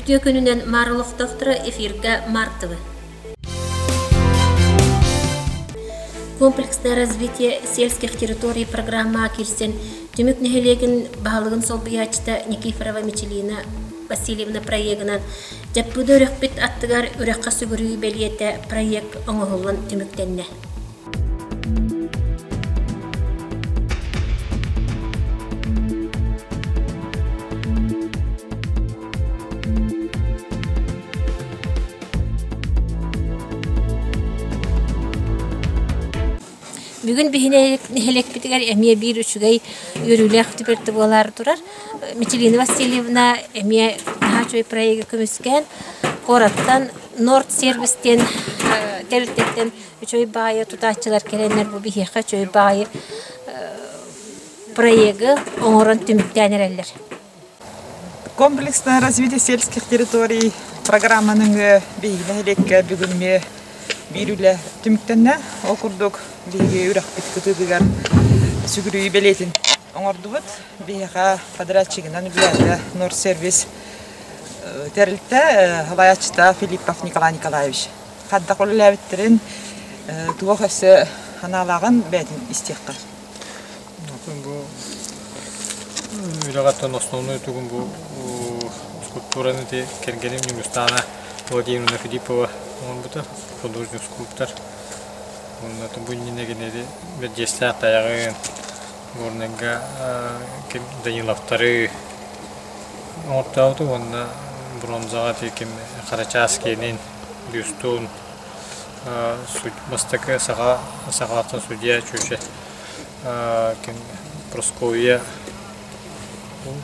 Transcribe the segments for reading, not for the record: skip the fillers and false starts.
Үтүө күнүнэн Маар олохтоохторо эфиргэ Мартовы. Комплексное развитие сельских территорий программаҕа киирсэн, Түмүк нэһилиэгин баһылыгын солбуйааччыта Никифорова Мичилина Васильевна проегынан Дьаппыда үрэхпит аттыгар үрэххэ сүгүрүйүү бэлиэтэ проект оҥоһуллан түмүктэннэ. Бүгүн биһиги нэһилиэкпитигэр эмиэ биир үчүгэй үөрүүлээх түбэлтэ буолаары турар. Мичилина Васильевна эмиэ наһаа үчүгэй проегы көмүскээн, куораттан Норд сервис диэн тэрилтэттэн үчүгэй баайы тутааччылар кэлэннэр бу биһиэхэ үчүгэй баайы проегы оҥорон түмүктээн эрэллэр. Комплексное развитие сельских территорий программаның биһиги нэһилиэккэ бүгүҥҥү биир үлэ түмүктэннэ. Ол курдук биһиги үрэхпит кытыытыгар сүгүрүйүү бэлиэтин оҥордубут. Биһиэхэ подрядчигынан үлэлээтэ Нордсервис тэрилтэ салайааччыта Филиппов Николай Николаевич. Хайдах үлэлээбиттэрин туох өссө санаалааҕын бэйэтин истиэххэ. Бу үлэҕиттэн основной тугун бу скульптураны ити кэргэним Ньугустаана Владимировна Филиппова оҥорбута, художник скульптор. Уонна бу иннинэ кинини Бэрдьиэстээх тайаҕын, Горнайга ким Даниловтары оҥортообута уонна бронзаҕа ити ким Харачаас киэнин, бюстун бастакы саха сахалартан судья чүчэ ким Прасковья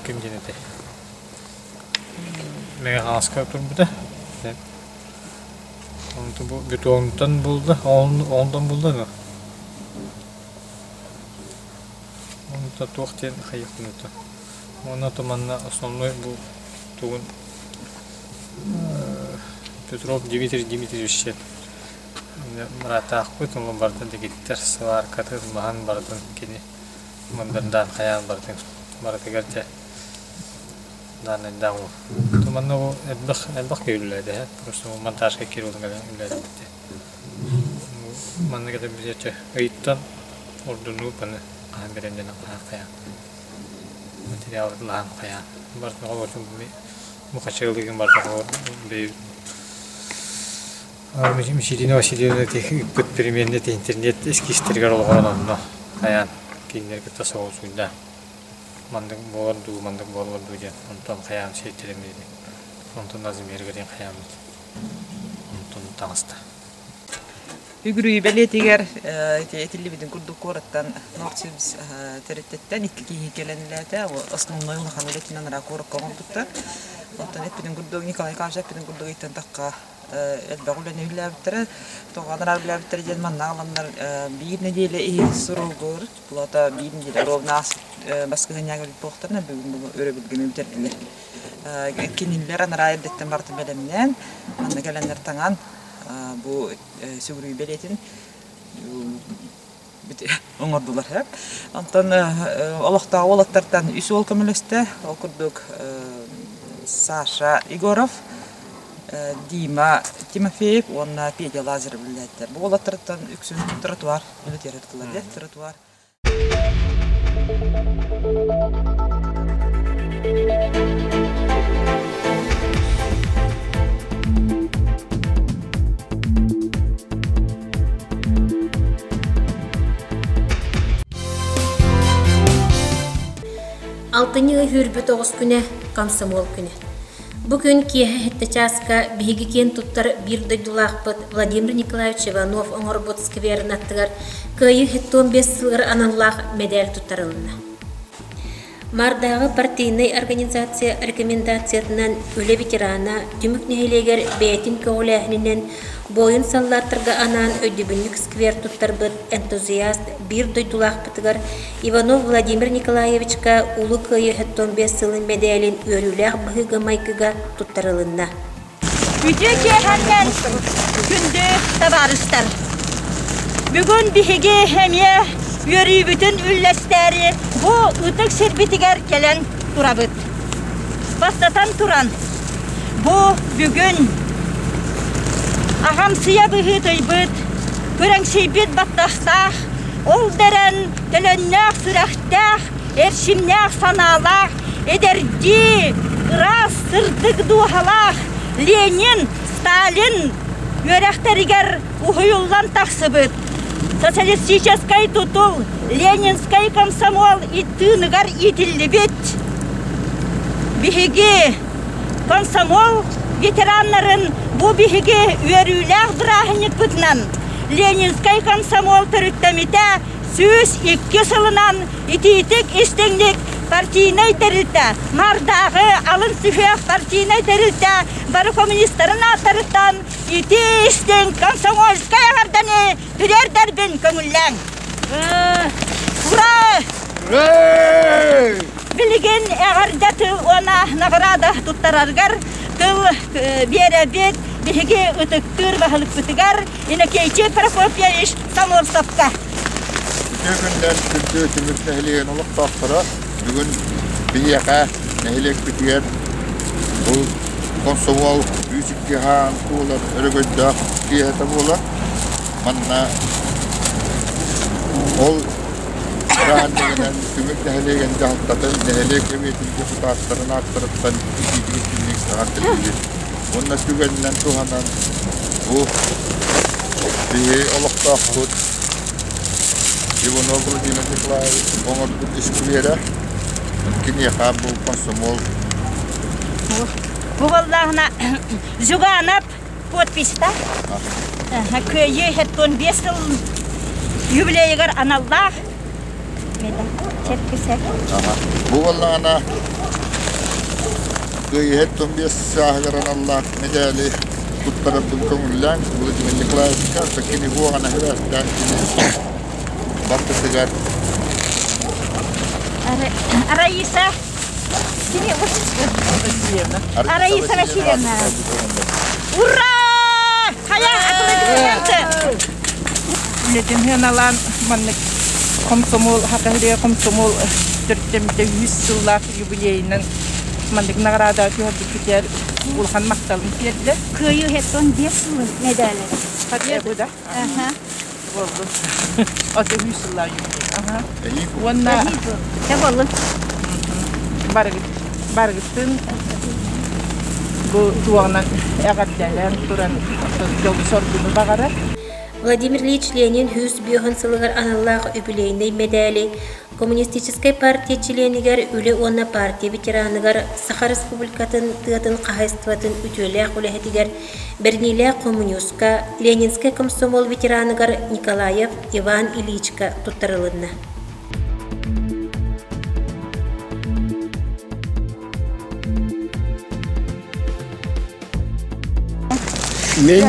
ким диэн этэй Мэҥэ Хаҥаска турбута онту бу бетонтан булда онтон булда но онто туох диэн хайыахпын уонна то манна основной бу тугун Петров Дмитрий Дмитриевич диэн бырааттаахпыт, онон барытын дэгиттэр сваркатын, маһын барытын кини мындырдаан хайаан барытын барытыгар дьэ дааннайдаах уол. Манна бу элбэх элбэх киһи үлэлээдэ, просто монтажка киирэ үлэлээбит. Манна кэтэ билиэччэ ыйыттан ордунуу паны хаһан берен дэнэ хаһан хайаан материал лаһан хайаан барытын олордун бу хачыалыгын барытын Мичилина Васильевна ыыппыт примерно интернет эскизтэригэр олоҕуран онно хайаан кинилэри кытта соҕусуйда маннык буолар дуу маннык буолар дуу диэн онтон хайаан сиэттэрэммит онтон размерыгар диэн хайааммыт онтон таҕыста Үгүрүй бэлиэтигэр ити этиллибитин курдук куораттан Нордсибс тэрилтэттэн икки киһи кэлэн үлээтэ. Основной улахан үлэтинэн ара куоракка оҥорбуттар. Оттон эппитин курдук Николай Николаевич эппитин курдук ыйтан тахха элбэх үлэни үлэлээбиттэрэ. Тоҕо анараа үлэлээбиттэрэ диэн манна аҕаланнар биир нэдиэлэ иһин суругур, плата биир нэдиэлэ ровно баскыһыанньаҕа өлбүт буолуохтарына бүгүн бу өрөбүлгэ бүтэрдилэр. Кинилэр анараа эрдэттэн барытын бэлэмнээн, манна кэлэннэр таҥан бу сүгүрүйүү бэлиэтин оҥордулар. Онтон олохтоох уолаттартан үс уол көмөлөстө. Ол курдук Саша Егоров, Дима Тимофеев уонна Петя Лазарев үлэлээтилэр. Бу уолаттартан үксүн тротуар үлэтигэр ыытыллар. Тротуар Алтынньы ый сүүрбүт оҕус күнэ, комсомол күнэ. Бу күн киэһэ сэттэ чааска биһиги киэн туттар биир дойдулаахпыт Владимир Николаевич Иванов оҥорбут скверин аттыгар Кыайыы 75 сылыгар аналлаах мэдээл туттарылынна. Мардааҕы партийнай организация рекомендациятынан үлэ ветерана Түмүк нэһилиэгэр бэйэтин көҕүлээһининэн буойун саллааттарга анаан өйдөбүнньүк сквер туттарбыт энтузиаст биир дойдулаахпытыгар Иванов Владимир Николаевичка Улуу Кыайыы 75 сылын мэдээлин үөрүүлээх быһыыга-майгыга туттарылынна. Үтүө киэһэннэн күндү табаарыстар! Бүгүн биһиги эмиэ үөрүүбүтүн үллэстээри бу ытык сирбитигэр кэлэн турабыт. Бастатан туран, Бу бүгүн аҕамсыйа быһыытыйбыт, күрэҥсийбит баттахтаах, ол дэрэн төлөннөөх сүрэхтээх, эрчимнээх санаалаах, эдэрдии, ыраас сырдык дууһалаах Ленин, Сталин үөрэхтэригэр уһуйуллан тахсыбыт социалистическай тутул Ленинскэй комсомол тыыныгар иитиллибит биһиги комсомол ветераннарын бу биһиги үөрүүлээх бырааһынньыкпытынан Ленинскэй комсомол төрүттэмитэ 102 сылынан итиитик истиҥник партийнай тэрилтэ Мардааҕы алын сүһүөх партийнай тэрилтэ бары коммунистарын ааттарыттан ити истиҥ комсомольскай эҕэрдэни тириэрдэрбин көҥүллээҥ. Ура! Билигин эҕэрдэ тыл уонна наҕараада туттараргар тыл биэрэбит биһиги ытыктыыр баһылыкпытыгар Иннокентий Прокопьевич Саморцевка. Үтүө күннэр күндү Түмүк нэһилиэгин олохтоохторо бүгүн биһиэхэ нэһилиэкпитигэр бу комсомол 102 хаан туолар өрөгөйдөөх киэһэтэ буолар. Манна ол бырааһынньыгынан Түмүк нэһилиэгин дьаһалтатын, нэһилиэк сэбиэтин депутаттарын ааттарыттан итиитик-истиҥник эҕэрдэлиибит. Уонна түгэнинэн туһанан бу биһи олохтоохпут Иванов Владимир Николаевич оҥорбут искубиэрэ киниэхэ бу комсомол Бу буоллаҕына Зюганов подписта Кыайыы 75 сыл юбилейыгар аналлаах Бу буоллаҕына Кыайыы 75 сааһыгар аналлаах мэдээли туттарарбын көҥүллээн Владимир Николаевичка кини буоҕана хибээстээн кини бартытыгар Раиса Раиса Васильевна. Ура! Хайа, аплодисменты! Үлэтин сыаналаан маннык комсомол хатаһырыа комсомол төрүттэммитэ үс сыллаах юбилейынан маннык наҕараада түһэрбиккитигэр улахан махталын тиэрдэ. Кыайыы 75 сылын медали. Бу да? Буоллун. Ото үс сыллаах юбилей. Аха. Уонна Дэ буоллун. барыгыттын бу туоҕунан эҕэрдэлээн туран дьолу соргуну баҕарар. Владимир Ильич Ленин 105 сылыгар аналлаах үбүлүөйнэй мэдээли Коммунистическай партия чилиэнигэр үлэ уонна партия ветераныгар Саха Республикатын тыатын хаһаайыстыбатын үтүөлээх үлэһитигэр бэриниилээх хомуньууска Ленинскэй комсомол ветераныгар Николаев Иван Ильичка туттарылынна. Мин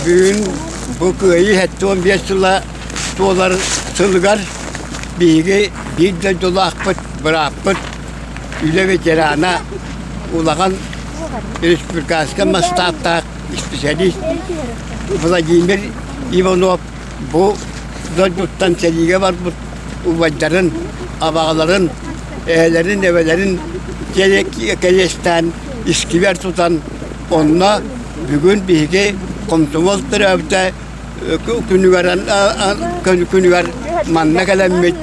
бүгүн бу Кыайыы 75 сыла туолар сылыгар биһиги биир дойдулаахпыт, бырааппыт, үлэ ветерана, улахан республиканскай масштабтаах специалист Владимир Иванов бу дойдуттан сэриигэ барбыт убайдарын, абаҕаларын, эһэлэрин, эбэлэрин кэриэстээн искибэр тутан онно бүгүн биһиги комсомол төрөөбүтэ күнүгэр күнүгэр манна кэлэммит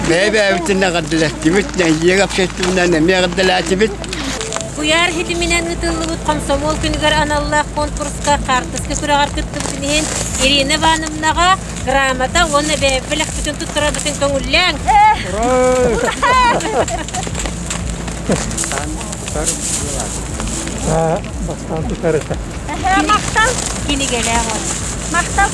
бэйэ-бэйэбитин эҕэрдэлэстибит, нэһилиэк общественнай эмиэ эҕэрдэлээтибит. Куйаар ситиминэн ыытыллыбыт комсомол күнүгэр аналлаах конкурска хаартыска күрэҕэр кыттыбытын иһин Ирина Ивановнаҕа грамота уонна бэйэбит туттарарбытын көҥүллээҥ. Бастаан тутар этэ. Махтал. Кинигэлээх ол. Махтал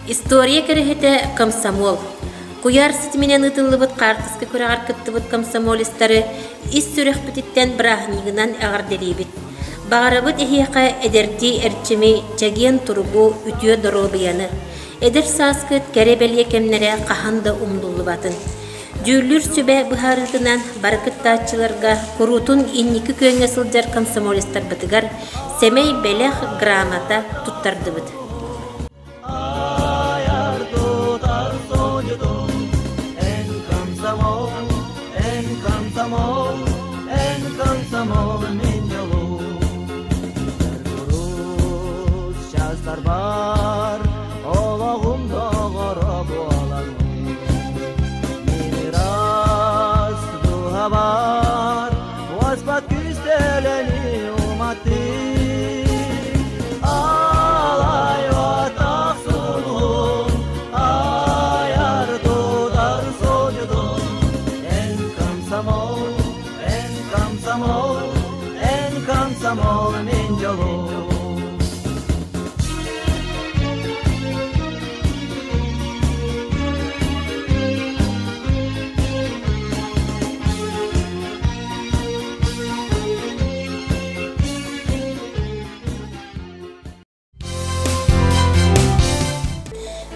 История кэрэһитэ комсомол. Куйаар ситиминэн ыытыллыбыт хаартыска күрэҕэр кыттыбыт комсомолистары ис сүрэхпититтэн бырааһынньыгынан эҕэрдэлиибит. Баҕарабыт эһиэхэ эдэрдии эрчими, чэгиэн туругу, үтүө доруобуйаны. Эдэр сааскыт кэрэ-бэлиэ кэмнэрэ хаһан да умнуллубатын. Дьүүллүүр сүбэ быһаарыытынан бары кыттааччыларга куруутун инники күөҥҥэ сылдьар комсомолецтарбытыгар сэмэй бэлэх грамота туттардыбыт.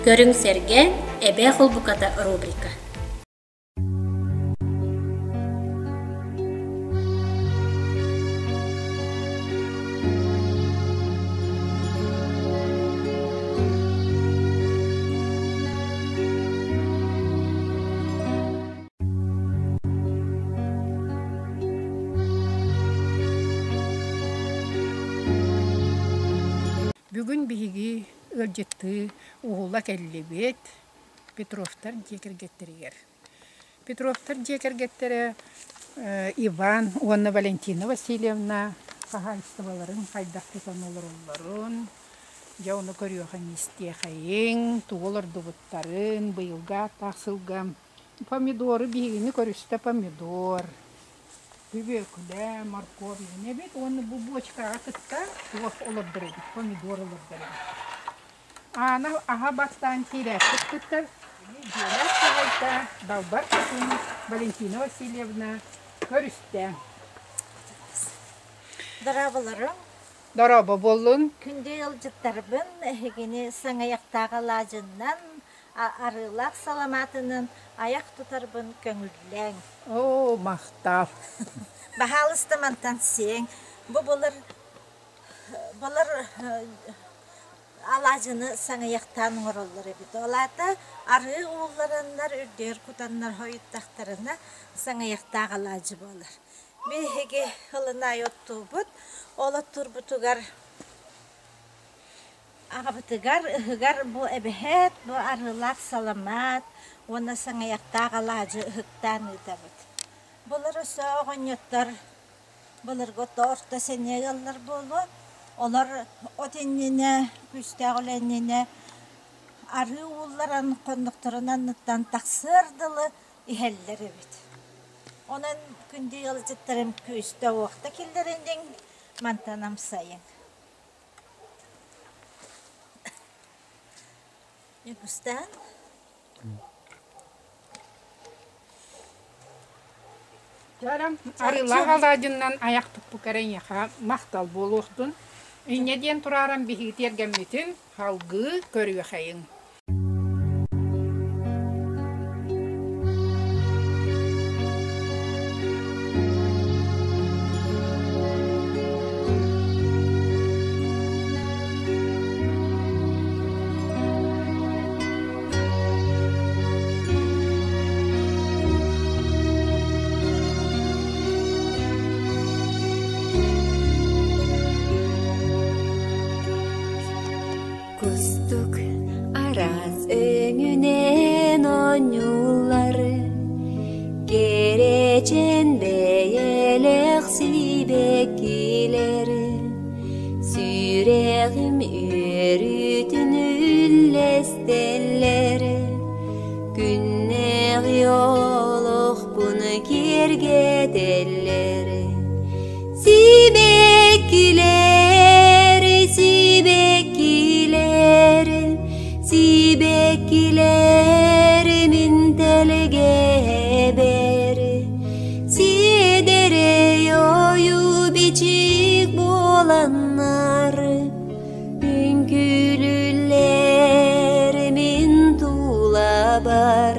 Көрүҥ сэргээҥ Эбээ холбуката рубрика. Бүгүн биһиги ыалдьыттыы уһула кэллибит Петровтар дьиэ кэргэттэригэр. Петровтар дьиэ кэргэттэрэ Иван уонна Валентина Васильевна хаһаайыстыбаларын хайдах тутан олороллорун, дьэ ону көрүөхэҥ-истиэхэйиҥ, тугу олордубуттарын, быйылгы ааттаах сылга помидору биһигини көрүстэ помидор, Бүбүөкүлэ, моркуоп эбит уонна бу буочукаҕа кытта туох олордор эбит, помидор олордор эбит. Аана аһа бастаан киирээппит кытта дьиэлээх хаһаайка Далбар Хотун Валентина Васильевна көрүстэ. Дорооболорум. Дорообо буоллун. Күндү ыалдьыттарбын эһигини саҥыйахтаах алаадьыннан, арыылаах саламаатынан айах тутарбын көҥүллээҥ. Оо, махтал. Баһаалыста мантан сиэҥ. Бу былыр былыр алаадьыны саҥыйахтаан оҥороллор эбит. Ол аата арыы ууллараннар, үрдүгэр кутаннар хойуттахтарына саҥыйахтаах алаадьы буолар. Биһиги ылынай оттуубут. Ол оттуурбутугар Аҕабытыгар ыһыгар бу эбэһээт, бу арыылаах саламаат уонна саҥыйахтаах алаадьы ыһыктаан ыытабыт. Былыр өссө оҕонньоттор былыргы орто сэниэ ыаллар буолуо, олор от иннинэ, күүстээх үлэ иннинэ арыы уулларан хоннохторун анныттан тахсыар дылы иһэллэр эбит. Онон күндү ыалдьыттарым күүстэ-уохта киллэрин мантан амсайыҥ. Ньукустаан Дьарам арыылаах алаадьыннан айах туппукара эйиэхэ махтал буолуохтун. Инньэ диэн турааран биһиги тиэргэммитин салгыы көрүөхэйиҥ. Кустук араас өҥүнэн оонньууллар, Кэрэчэн бэйэлээх сибэккилэр, Сүрэҕим үөрүүтүн үллэстэллэр, Күннээҕи олохпун киэргэтэллэр. Сибэккилэр, сибэккилэр, сибэккилэр мин тэлгэбэр, Сиэдэрэй ойуу бичик буоланнар, Үҥкүүлүүллэр мин тулабар.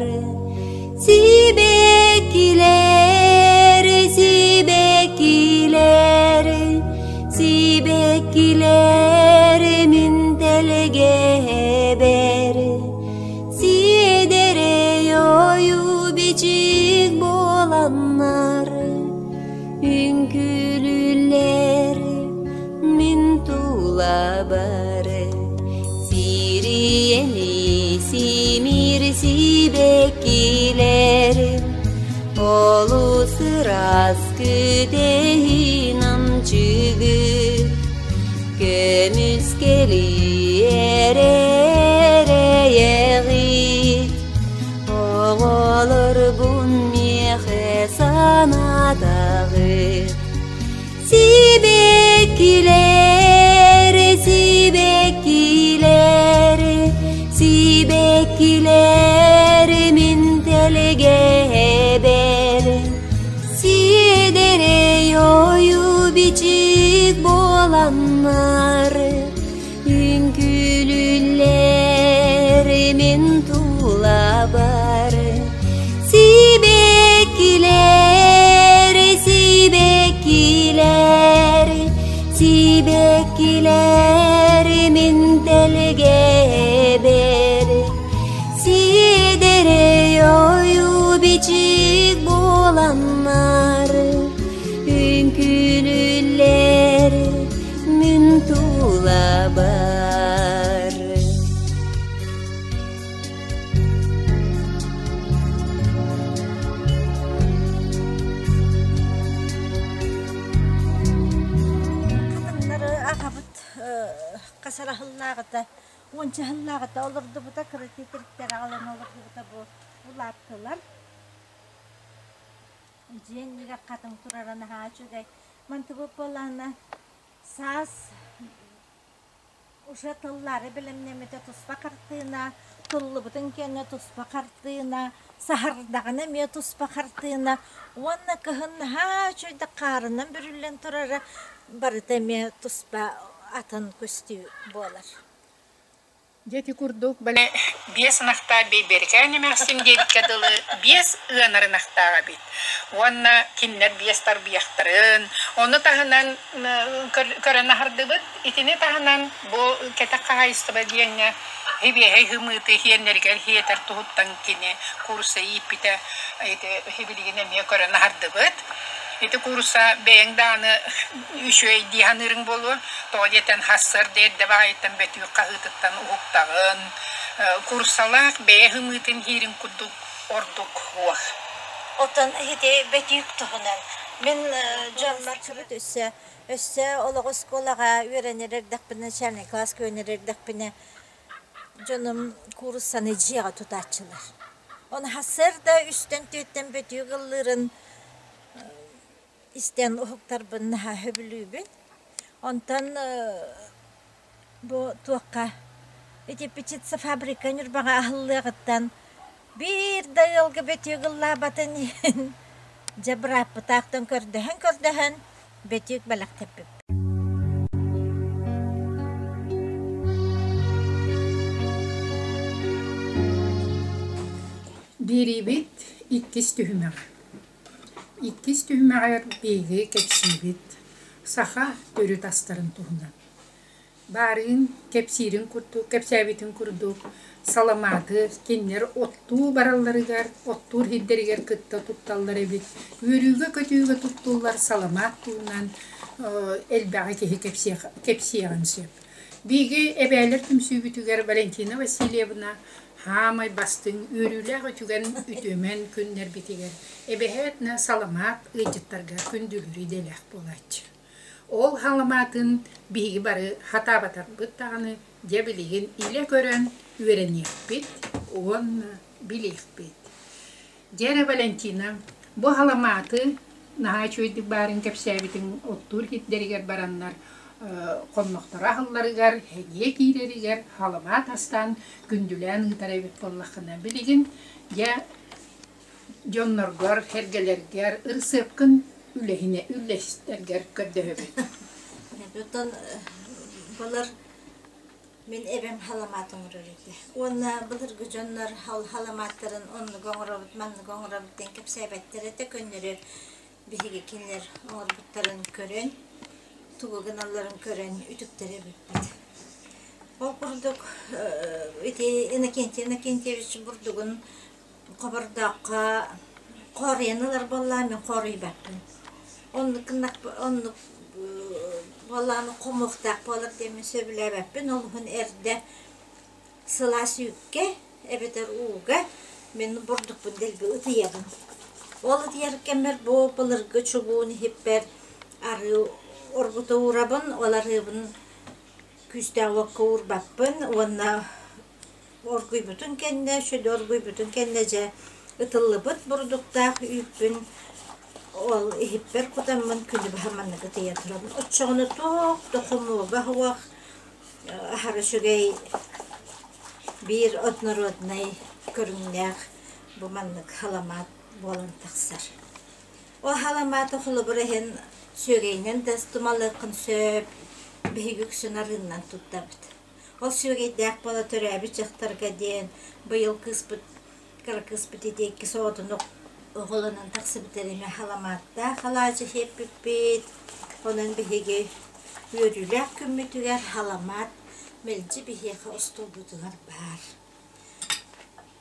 Сибэккилэр, сибэккилэр, сибэккилэр мин тэлгэһэбэр, Сиэдэрэй ойуу бичик буоланнар, Үҥкүүлүүллэр мин тулабар. Сириэни симир сибэккилэр, Олус ыраас күтэһин амчыгы, Көмүскэли эрэйэҕит, Оҕолорбун миэхэ санаатаҕыт. Сибэккилэр, сибэккилэр, сибэккилэр мин тэлгэһэбэр, Сиэдэрэй ойуу бичик буоланнар, Үҥкүүлүүллэр тулабар Сибэккилэр, сибэккилэр, сибэккилэр мин тэлгэбэр Сиэдэрэй ойуу бичик буоланнар Үҥкүүлүүллэр мин тулабар Хатыҥнары аҕабыт хасараһыллааҕыта, уончаһыллааҕыта олордубута, кыра титириктэр аҕалан олордубута бу улааттылар. Дьиэ иннигэр хатыҥ турара наһаа үчүгэй. Мантыбыт буоллаҕына саас Уже тыллары бэлэмнэммитэ туспа хартыына, тыллыбытын кэннэ туспа хартыына, саһардаҕына эмиэ туспа хартыына уонна кыһын наһаа үчүгэйдик хаарынан бүрүллэн турара барыта эмиэ туспа атын көстүү буолар. Дьэ ити курдук били биэс ынахтаах Бэйбэрикээн эмээхсин диэбиккэ дылы биэс ыанар ынахтаах эбит. Уонна кинилэр биэс тарбыйахтарын, ону таһынан көрөн аһардыбыт. Итини таһынан бу кэтэх хаһаайыстыба диэҥҥэ хибиэһэй хымыыты хиэннэригэр хиэтэр туһуттан кини куурусса ииппитэ ити билигин эмиэ көрөн аһардыбыт. Ити куурусса бэйэҥ даҕаны үчүгэй дии саныырыҥ буолуо. Тоҕо диэтэн сарсыарда эрдэ баҕайыттан бөтүүк хаһыытыттан уһуктаҕын. Куурусалаах бэйэ хымыытын иһиирин курдук ордук уох. Оттон ити бөтүүк туһунан мин дьоммор өссө өссө олоҕу оскуолаҕа үөрэнэр эрдэхпинэ, начальный класска үөрэнэр эрдэхпинэ дьонум кууруссаны дьиэҕэ тутааччылар. Ону сарсыарда үстэн түөртэн бөтүүк ыллыырын истэн уһуктарбын наһаа сөбүлүүбүн. Онтон бу туохха ити птицефабрика Ньурбаҕа аһыллыаҕыттан биир да ыалга бөтүүк ыллаабатын иһин дьэ бырааппытаахтан көрдөһөн-көрдөһөн бөтүүк бэлэхтэппиппит. Биэриибит иккис түһүмэҕэ. Иккис түһүмэҕэр биһиги кэпсиибит саха төрүт астарын туһунан. Баарыын кэпсиирин курдук, кэпсээбитин курдук саламааты кинилэр оттуу баралларыгар, оттуур сирдэригэр кытта тутталлар эбит. Үөрүүгэ-көтүүгэ туттуллар саламаат туһунан элбэҕи киһи кэпсиэҕин сөп. Биһиги эбээлэр түмсүүбүтүгэр Валентина Васильевна Хаамай бастыҥ үөрүүлээх үтүгэн үтүөмэн күннэрбитигэр эбэһээт на саламаат ыалдьыттарга күндүлүүр идэлээх буолааччы. Ол саламаатын биһиги бары хатаабатарбыт даҕаны дьэ билигин илэ көрөн үөрэниэхпит уонна билиэхпит. Дьэ эрэ Валентина, бу саламааты наһаа үчүгэйдик баарын кэпсээбитиҥ оттуур сирдэригэр бараннар хоннохторо аһылларыгар, эһиэ киирэригэр саламаат астаан күндүлээн ыытар эбит буоллаххына, билигин дьэ дьонноргор, сэргэлэргэр ырысыапкын үлэһинэ үллэстэргэр көрдөһөбүт. Оттон былыр Мин эбэм халамаат оҥорор этэ. Уонна былыргы дьоннор халамааттарын оннук оҥоробут, маннык оҥоробут диэн кэпсээбэттэр этэ, көннөрү биһиги кинилэр оҥорбуттарын көрөн, тугу гыналларын көрөн үтүктэр эбиппит. Ол курдук ити Иннокентий Иннокентьевич бурдугун хобордооххо хоруйан ылар буоллаҕа, мин хоруйбаппын. Оннук оннук буоллаҕына хомуохтаах буолар диэммин сөбүлээбэппин. Ол иһин эрдэ сылаас үүккэ эбэтэр ууга мин бурдукпун дэлби ытыйабын. Ол ытыйар кэммэр бу былыргы чугуун иһиппэр арыы оргута уурабын, ол арыыбын күүстээх уокка уурбаппын уонна Оргуйбутун кэннэ, сүдү оргуйбутун кэннэ дьэ ытыллыбыт бурдуктаах үүппүн ол иһиппэр кутаммын күнү быһа маннык ытыйа турабын. Оччоҕуна туох да хомуога суох аһара үчүгэй биир однороднай көрүҥнээх бу маннык халамаат буолан тахсар. Ол халамааты холобур иһин сүөгэйинэн да тумалыаххын сөп, биһиги үксүн арыыннан туттабыт. Ол сүөгэйдээх буола төрөөбүт дьахтарга диэн быйыл кыыспыт Кыра кыыспыт ити иккис оҕотун оҕолонон тахсыбыт эмэ халамааттаах алаадьы сиэппиппит. Онон биһиги үөрүүлээх күммүтүгэр халамаат мэлдьи биһиэхэ остуолбутугар баар.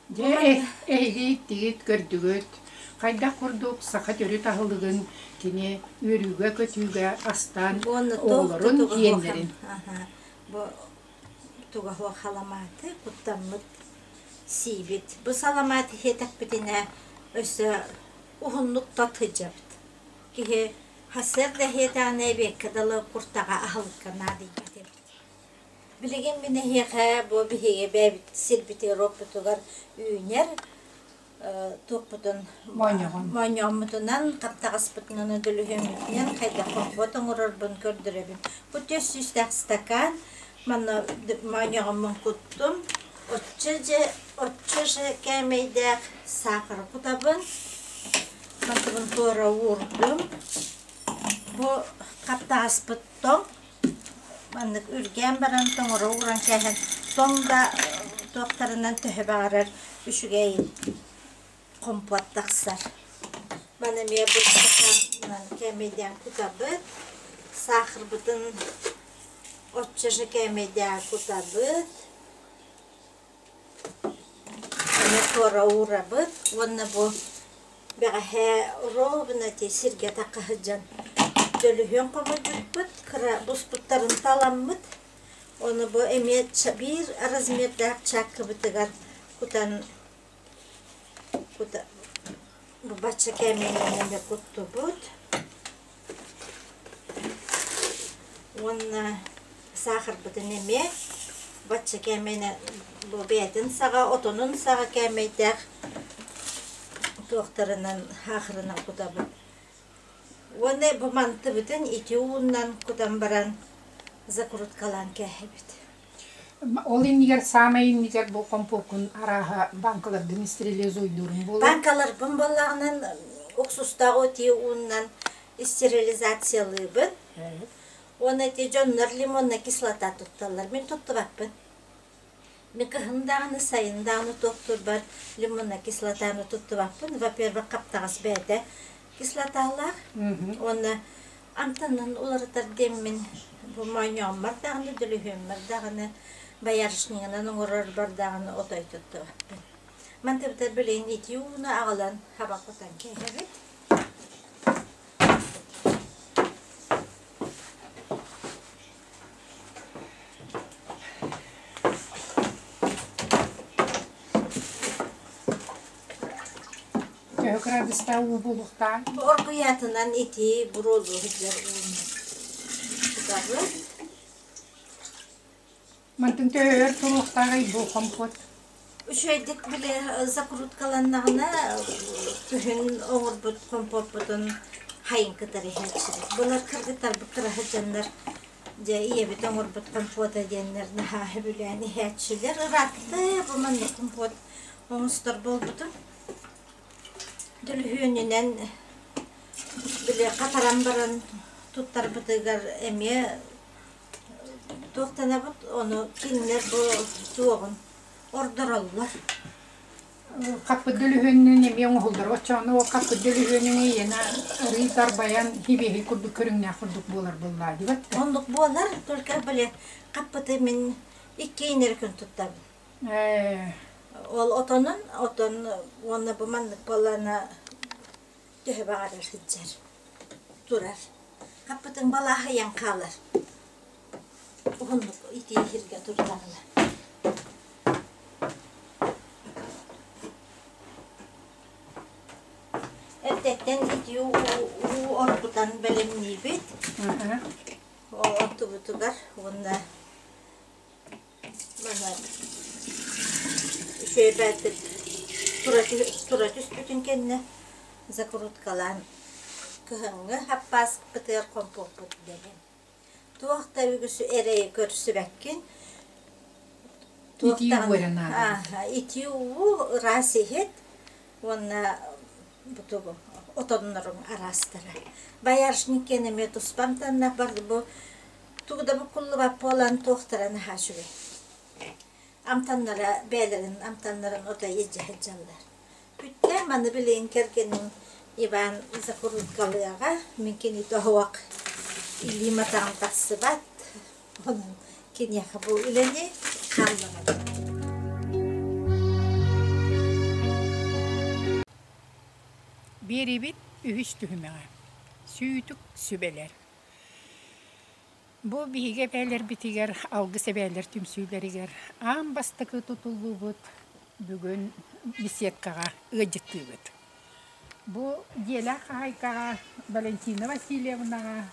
Дьэ, эһиги иттигит, көрдүгүт, хайдах курдук саха төрүт аһылыгын кини үөрүүгэ-көтүүгэ астаан Уонна туох да оҕолорун, туга суох сиэннэрин. бу туга суох халамааты куттаммыт сиибит. Бу саламаат иһиэтэхпитинэ өссө уһуннук тот сылдьабыт. Киһи сарсыарда иһиэтэҕинэ эбиэккэ дылы куртаҕа аһылыкка наадыйбат эбит. Билигин мин эһиэхэ бу биһиги бэйэбит сирбитигэр-уоппутугар үүнэр туохпутун моонньоҕоммутунан, хаптаҕаспытынан, дөлүһүөммүтүнэн хайдах компот оҥорорбун көрдөрөбүн. Бу түөрт сүүстээх стакан, манна моонньоҕоммун куттум, оччо же оччо же кээмэйдээх саахары кутабын, мантыбын туора уурдум. Бу хаптаҕаспыт тоҥ Маннык үргээн баран тоҥоро ууран кээһэн тоҥ да туохтарынан төһө баҕарар үчүгэй компот тахсар. Маны эмиэ бу стаканынан кээмэйдээн кутабыт. Саахарбытын оччо же кээмэйдээн кутабыт. Аны туора уурабыт уонна бу бэҕэһээ ровно ити сиргэ тахха сылдьан дөлүһүөн хомуйбуппут, кыра буспуттарын таламмыт, ону бу эмиэ биир размердаах чааккыбытыгар кутан кута бу бачча кээмэйинэн эмиэ куттубут Уонна саахарбытын эмиэ бачча кээмэйинэ бу бэйэтин саҕа, отонун саҕа кээмэйдээх туохтарынан саахарынан кутабыт. Уонна бу мантыбытын ити ууннан кутан баран закруткалаан кээһэбит. Ол иннигэр саамай иннигэр бу хомпуоккун арааһа банкаларгын стерилизуйдуурун буолуо. Банкаларбын буоллаҕынан уксустаах ити ууннан стерилизациялыыбын. Уонна ити дьоннор лимонная кислота тутталлар. Мин туттубаппын. Мин кыһын даҕаны, сайын даҕаны туохтуурбар лимонная кислотаны туттубаппын. Во-первых, хаптаҕас бэйэтэ кислоталаах. Уонна амтанын уларытар диэммин бу моонньооммор даҕаны, дөлүһүөммэр даҕаны, боярышнигынан оҥорорбор даҕаны отой туттубаппын. Мантыбытар билигин итии ууну аҕалан хаба кутан кээһэбит. Төһө кыраадыстаах уу буолуохтаах? Оргуйаатынан итии буруолуу сылдьар ууну кутабыт. Мантан төһө өр туруохтааҕый бу хомпуот? Үчүгэйдик били закруткаланнаҕына күһүн оҥорбут хомпуоппутун хайын кытары иһээччибит. Былыр кыргыттарбыт кыра сылдьаннар дьэ ийэбит оҥорбут хомпуота диэннэр наһаа сөбүлээн иһээччилэр. Ыраатта бу маннык хомпуот оҥостор буолбутум. Дөлүһүөнүнэн били хатаран баран туттарбытыгар эмиэ Туохтанабыт ону кинилэр бу туоҕун ордороллор. Хаппыт дөлүһүөнүнэн эмиэ оҥоһуллар. Оччоҕуна ол хаппыт дөлүһүөнүн иэнэ арыый дарбайан хибиэһий курдук көрүҥнээх курдук буолар буоллаа дибэт да? Оннук буолар, только били хаппыты мин икки эрэ күн туттабын. Ол отонун, отон уонна бу маннык буоллаҕына төһө баҕарар сылдьар, турар. Хаппытыҥ балааһыйан хаалар. Уһуннук итии сиргэ турдаҕына. Эрдэттэн итии уу оргутан бэлэмниибит. Оттубутугар уонна маны үчүгэй тура түспүтүн кэннэ закруткалаан кыһыҥҥы хаппааспытыгар хомпуоппут бэлэм. Туох да үгүс эрэйи көрсүбэккин. Итии уу эрэ наада. Итии уу, ыраас иһит уонна бутугу отонноруҥ араастара. Боярышник диэн эмиэ туспа амтаннаах бар бу тугу да буккуллубат буолан туохтара наһаа үчүгэй. Амтаннара бэйэлэрин амтаннарын отой илдьэ сылдьаллар. Бүттэ, маны билигин кэргэним Иван закруткалыаҕа, мин кини тоһуох илиим атаҕым тахсыбат, онон киниэхэ бу үлэни хаалларабын. Биэрибит үһүс түһүмэҕэ Сүүтүк сүбэлэр Бу биһиги эбээлэрбитигэр Алгыс эбээлэр түмсүүлэригэр аан бастакы тутуллубут бүгүн беседкаҕа ыалдьыттыыбыт. Бу дьиэлээх хаһаайкаҕа Валентина Васильевнаҕа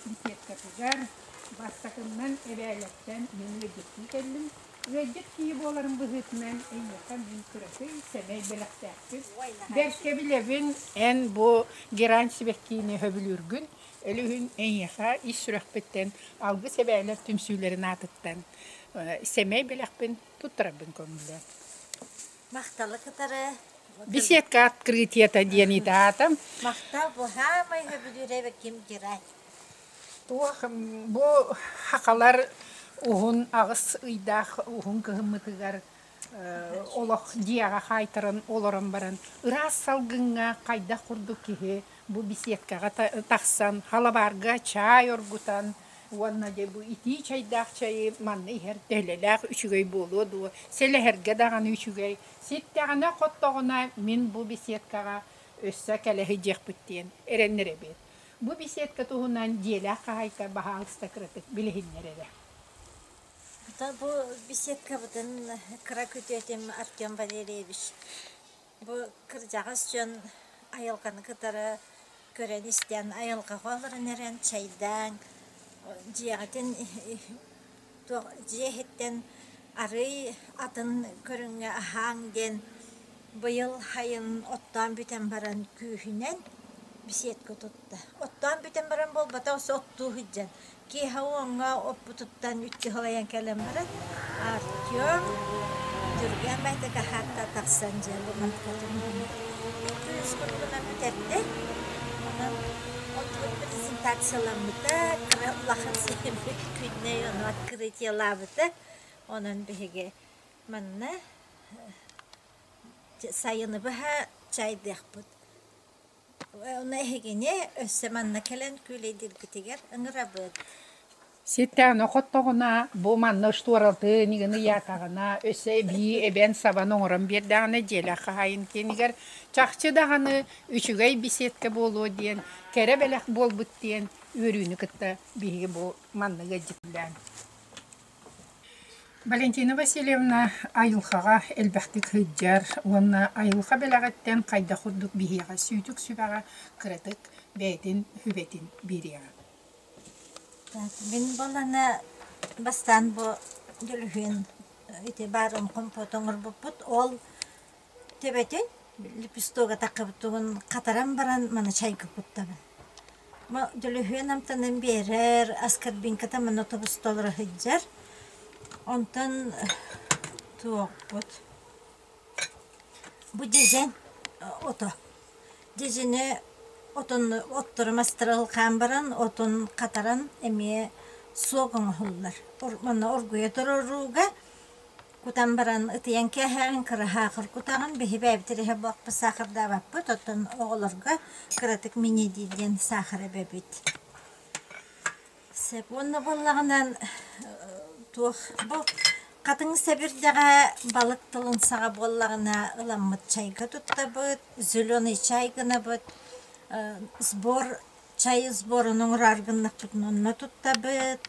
беседкатыгар бастакыннан эбээлэртэн мин ыалдьыттыы кэллим. Ыалдьыт киһи буоларым быһыытынан эйиэхэ мин кыракый сэмэй бэлэхтээхпин. Бэркэ билэбин, эн бу герань сибэккиини сөбүлүүргүн Өлүһүн эйиэхэ ис сүрэхпиттэн алгыс эбээлэр түмсүүлэрин аатыттан сэмэй бэлэхпин туттарарбын көҥүллээн. Махталы кытары Беседка открытиета диэн итаатам. Махтал бу хаамай хөбүлүүрэ ким герай. Туох бу хахалар уһун аҕыс ыйдаах уһун кыһыммытыгар олох дьиэҕэ хаайтаран олорон баран ыраас салгыҥҥа хайдах курдук киһи бу беседкаҕа тахсан халабаарга чаай оргутан уонна дьэ бу итии чайдаах чайы манна иһэр төһөлөлөөх үчүгэй буолуо дуо сэлэһэргэ даҕаны үчүгэй ситтэҕинэ хоттоҕуна мин бу беседкаҕа өссө кэлэ сылдьыахпыт диэн эрэннэрэбит бу беседка туһунан дьиэлээх хаһаайка баһаалыста кыратык билиһиннэр эрэ Бу беседкабытын кыра күтүөтүм Артем Валерьевич бу кырдьаҕас дьон айылҕаны кытары көрөн-истэн айылҕаҕа олорон эрэн чэйдээн дьиэҕитин туох дьиэ иһиттэн арыый атын көрүҥҥэ аһааҥ диэн быйыл сайын оттоон бүтэн баран күүһүнэн беседка тутта. Оттоон бүтэн баран буолбатах өссө оттуу сылдьан Киэһэ уоҥҥа оппутуттан үччү халайан кэлэн баран, Артем түргэн байтака хаатта тахсан дьэ бу манткатын күнүс курдугунан бүтэрдэ. Онон онтубут презентацияламмыта, кыра улахан сиэммит күннэй ону открытиелаабыта. Онон биһиги манна сайыны быһа чайдыахпыт. Ону эһигини өссө манна кэлэн күүлэйдииргитигэр ыҥырабыт. Ситтэҕинэ хотtoҕуна бу манна устуоралыы нигини ыйаатаҕына өссө эбии эбэн-сабан оҥорон биэрдэҕинэ дьиэлээх хаһаайын киэнигэр чахчы даҕаны үчүгэй беседка буолуо диэн кэрэ бэлэх буолбут диэн үөрүүнү кытта биһиги бу маннык ыалдьыттаан Валентина Васильевна айылҕаҕа элбэхтик сылдьар уонна айылҕа бэлэҕиттэн хайдах курдук биһиэхэ сүүтүк сүбэҕэ кыратык бэйэтин сүбэтин биэриэҕэ. Мин буоллаҕына бастаан бу дөлүһүөн ити баарын компот оҥорбуппут. Ол төбөтүн лепестога таххыбытын хатаран баран маны чайга куттабын. Дөлүһүөн амтанын биэрэр, аскорбинката манна тобус толоро сылдьар. Онтон туохпут бу дьэдьэн ото. Дьэдьэни отон оттору мастары ылхаан баран отун хатаран эмиэ суок оҥоһуллар. Манна оргуйа турар ууга Кутан баран ытыйан кээһэҕин, кыраһаахыр кутаҕын, биһи бэйэбит эрэ буолбут саахардаабаппыт, оттон оҕолорго кыратык мини диэн саахар эбэбит. Сөп уонна буоллаҕынан туох бу хатыҥ сэбирдэҕэ балык тылын саҕа буоллаҕына ыламмыт чайга туттабыт, зеленый чай гынабыт, сбор Чай сборун оҥорор гыннахпытына онно туттабыт.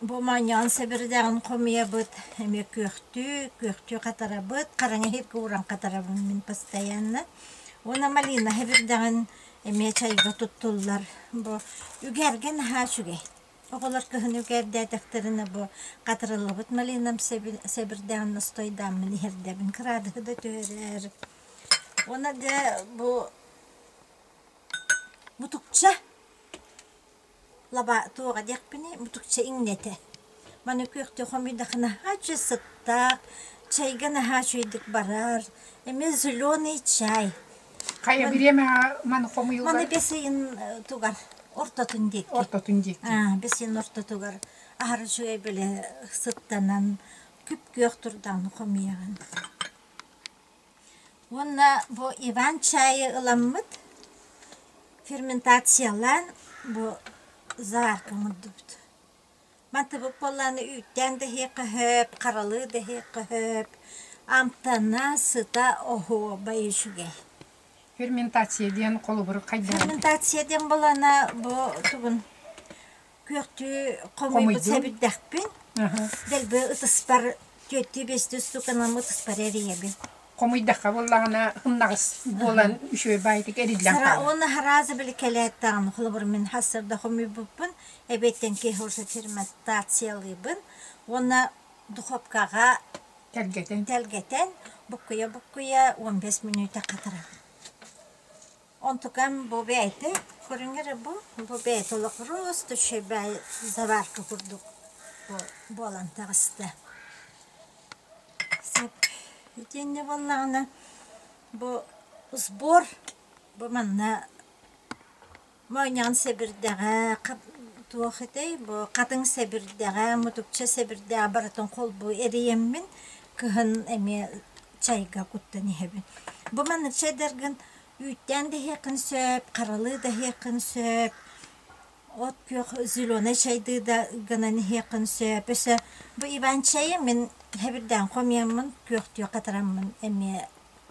Бу моонньоон сэбирдэҕин хомуйабыт, эмиэ күөхтүү, күөхтүү хатарабыт, хараҥа иһиккэ ууран хатарабын мин постоянно. Уонна малина сэбирдэҕин эмиэ чайга туттуллар. Бу үгэргэ наһаа үчүгэй. Оҕолор кыһын үгэрдээтэхтэринэ бу хатарыллыбыт малинам сэбирдэҕин настойдааммын иһэрдэбин, кыраадыһы да түһэрэр. Уонна дьэ бу Мутукча лаба туоҕа диэхпиний мутукча иҥнэтэ. Маны күөхтүү хомуйдахына наһаа сыттаах, чайга наһаа үчүгэйдик барар. Эмиэ зеленый чай. Хайа бириэмэҕэ маны хомуйуллар? Маны бэс ыйын тугар ортотун диэки. Ортотун диэки. Бэс ыйын ортотугар аһары үчүгэй бile сыттанан күп-күөх турдаҕына хомуйаҕын. Уонна бу Иван чайы ыламмыт ферментациялаан бу заварка оҥордубут. Мантыбыт буоллаҕына үүттээн да иһиэххэ сөп, харалыы да иһиэххэ сөп, амтана, сыта оһуобай үчүгэй. Ферментация диэн холобур хайдах? Ферментация диэн буоллаҕына бу тугун күөхтүү хомуйбут сэбирдэхпин дэлби ытыспар түөртүү-биэстүү стуканам ытыспар эрийэбин. Хомуйдахха буоллаҕына ымнаҕас буолан үчүгэй баайытык эриллэн хаалар. Уонна хараазы били кэлээт даҕаны холобур мин хассарда хомуйбуппун эбиэттэн киэһэ уже ферментациялыыбын уонна духовкаҕа тэлгэтэн тэлгэтэн буккуйа-буккуйа 15 мүнүүтэ хатарабын. Онтукам бу бэйэтэ көрүҥэр бу бу бэйэтэ олох просто үчүгэй заварка курдук буолан таҕыста. Сөп. Итиннэ буоллаҕына бу сбор бу манна моонньоон сэбирдэҕэ туох этэй бу хатыҥ сэбирдэҕэ мутукча сэбирдэҕэ барытын холбуу эрийэммин кыһын эмиэ чайга куттан иһэбин. Бу маннык чайдаргын үүттээн да иһиэххин сөп, харалыы да иһиэххин сөп, от күөх зеленай чайдыы да гынан иһиэххин сөп. Өссө бу иван чайы мин хэбирдээн хомуйаммын күөхтүү хатараммын эмиэ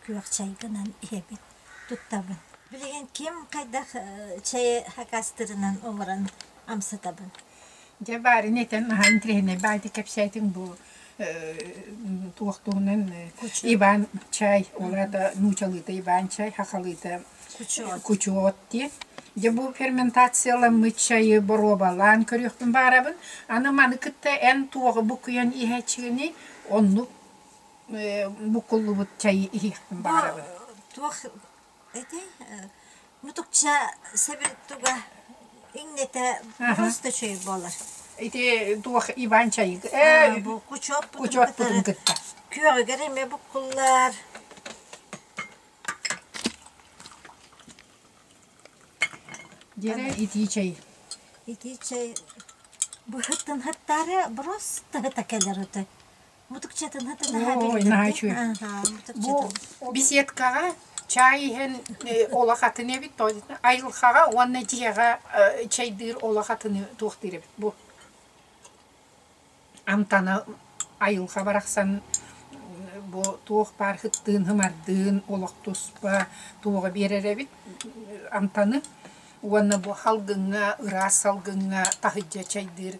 күөх чай гынан иһэбин, туттабын. Билигин ким хайдах чайы хакастырынан оҥорон амсатабын. Дьэ баарыны этэн наһаа интэриэһинэй баайдык кэпсээтиҥ бу туох туһунан Иван чай, ол аата нуучалыыта Иван чай, хахалыыта кучуот диэн. Дьэ бу ферментацияламмыт чайы боруобалаан көрүөхпүн баарабын. Аны маны кытта эн туоҕу буккуйан иһээччигиний, оннук буккуллубут чайы иһиэхпин баарабын. Туох этэй мутукча сэбир туга иҥнэтэ просто чэй буолар. Ити туох Иван чайы бу кучуоппутун кучуоппутун кытта. Күөҕүгэр эмиэ буккуллар. Дьэрэ итии чэй. Итии чэй быһыттын хаттаары просто ыта кэлэр ыты. Мутукчатын Ой, наһаа үчүгэй. Бу беседкаҕа чай иһэн олох атын эбит, айылҕаҕа уонна дьиэҕэ чайдыыр олох атыны туохтуур эбит бу. Амтана айылҕа барахсан бу туох баар хыттыын хымардыын олох туспа туоҕа биэрэр эбит амтаны уонна бу салгыҥҥа ыраас салгыҥҥа таһырдьа чайдыыр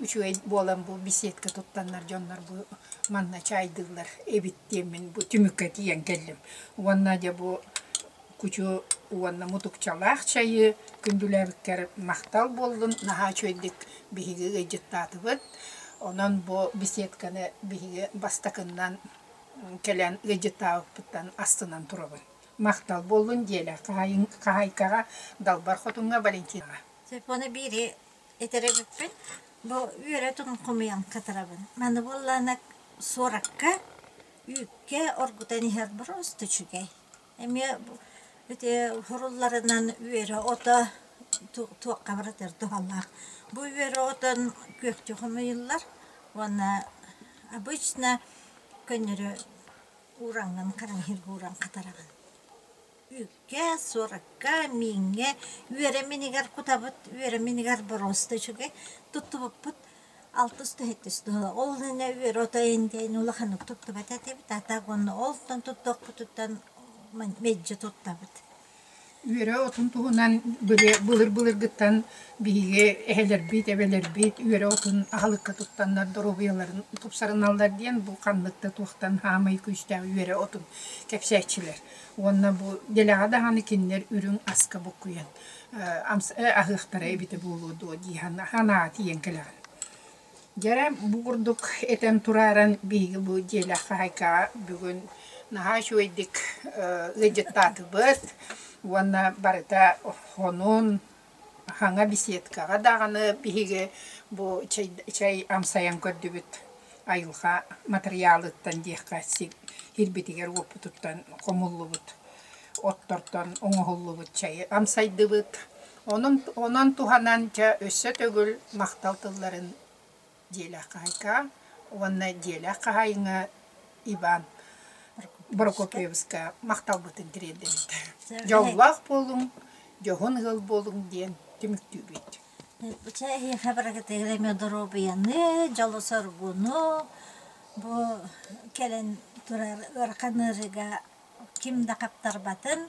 үчүгэй буолан бу беседка туттаннар дьоннор бу манна чаайдыыллар эбит диэммин бу түмүккэ тиийэн кэллим уонна дьэ бу кучу уонна мутукчалаах чайы күндүлээбиккэр махтал буоллун наһаа үчүгэйдик биһиги ыалдьыттаатыбыт онон бу беседканы биһиги бастакыннан кэлэн ыалдьыттаабыппыттан астынан турабын Махтал буоллун диэлэ хаһаайкаҕа Далбар Хотуҥҥа Валентинаҕа. Телефону биири этэр эбиппин. Бу үөрэ турун хомуйан хатарабын. Маны буоллаҕына суоракка, үүккэ оргутан иһэр просто үчүгэй. Эмиэ ити хурулларынан үөрэ ото туохха барытыгар туһалаах. Бу үөрэ отон күөхтүү хомуйуллар уонна обычно көннөрү Уураҥҥын хараҥаһыырга ууран хатараҕын. Үүккэ, суоракка, мииҥҥэ үөрэ минигэр кутабыт, үөрэ минигэр боруоста үчүгэй. Туттубуппут алтыс түһэттис туһа. Ол иннинэ үөрэ отойун диэн улаханнык туттубат этибит, а так уонна олтон туттуохпутуттан мэлдьи туттабыт. Үөрэ отун туһунан былыр-былыргыттан биһиги эһэлэрбит, эбэлэрбит үөрэ отун аһылыкка туттаннар доруобуйаларын тупсарыналлар диэн бу ханнык да туохтан хаамай күүстээх үөрэ отун кэпсээччилэр. Уонна бу дэлэҕэ даҕаны кинилэр үрүҥ аска буккуйан аһыахтара эбитэ буолуо дуо дии санаа тиийэн кэлэҕин. Дьэрэ, бу курдук этэн турааран биһиги бу дьиэлээх хаһаайкаҕа бүгүн наһаа үчүгэйдик ыалдьыттаатыбыт уонна барыта хонун, хаҥа беседкаҕа даҕаны биһиги бу чэй, чэй амсайан көрдүбүт айылҕа матырыйаалыттан диэххэ сирбитигэр-уоппутуттан хомуллубут оттортон оҥоһуллубут чэйи амсайдыбыт. Онон, онон туһанан дьэ өссө төгүл махтал тылларын дьиэлээх хаһаайка уонна дьиэлээх хаһаайыҥҥа Иван Прокопьевска махталбытын тириэрдэбит. Дьоллоох буолуҥ, дьоһун ыал буолуҥ диэн түмүктүүбүт. Чэ, эһиэхэ барыгытыгар эмиэ доруобуйаны, дьолу-соргуну, бу кэлэн турар ыарахан ыарыыга ким да хаптарбатын,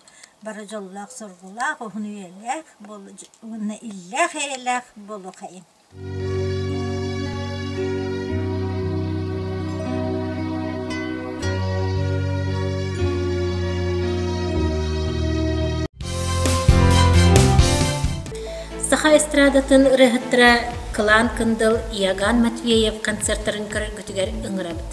бары дьоллоох-соргулаах, уһун үйэлээх уонна иллээх-эйэлээх буолуохайыҥ. Саха эстрадатын ырыаһыттара Кылаан Кындыл, Иоганн Матвеев концертарын көрөргүтүгэр ыҥырабыт.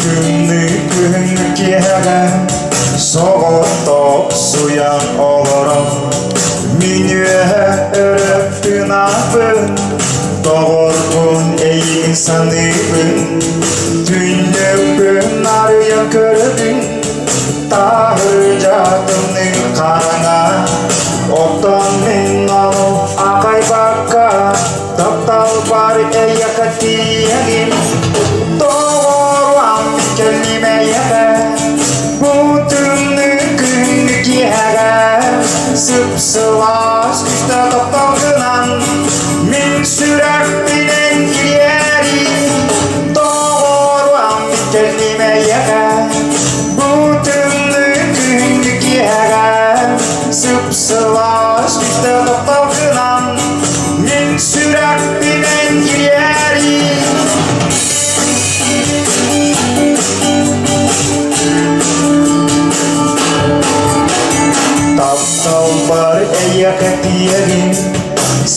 Күннү күн киэһэ соҕотохсуйан олорон мин үөһэ өрөптүнаппын доҕорбун эйигин саныыбын түннүкпүн арыйан көрөбүн таһырдьа тымныы хараҥа оттон мин ону аҕайбакка тапталбар эйиэхэ тиийэбин доҕоруом кэлимэйэҕэ бу тымныы күн киэһэҕэ сып-сылаас күстэ тапталгынан мин сүрэхпинэн кириэри доҕоруом кэлимэйэҕэ бу тымныы күн киэһэҕэ сып-сылаас күстэ тапталгынан мин сүрэхпинэн кириэри. Тапталбар эйиэхэ тиийэбин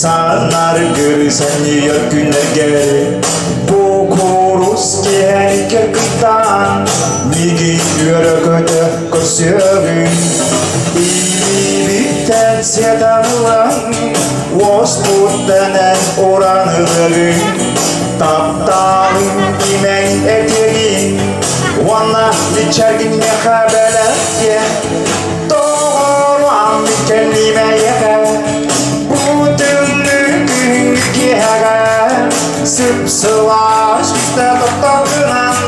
Санаргыр санньыйар күннэргэ Бу курус киэһэниккэ кыттаан Миигин үөрэ-көтө көрсүөҕүн Илиибиттэн сиэтэн ылан Уоспуттанан уран ылыгын Тапталым имэҥ этигин Уонна иччэргин миэхэ бэлэхтиэ Доҕоруом кэлимэйэҕэ Бу тымныы күһүҥҥү киэһэҕэ Сып-сылаас күстэ тапталгынан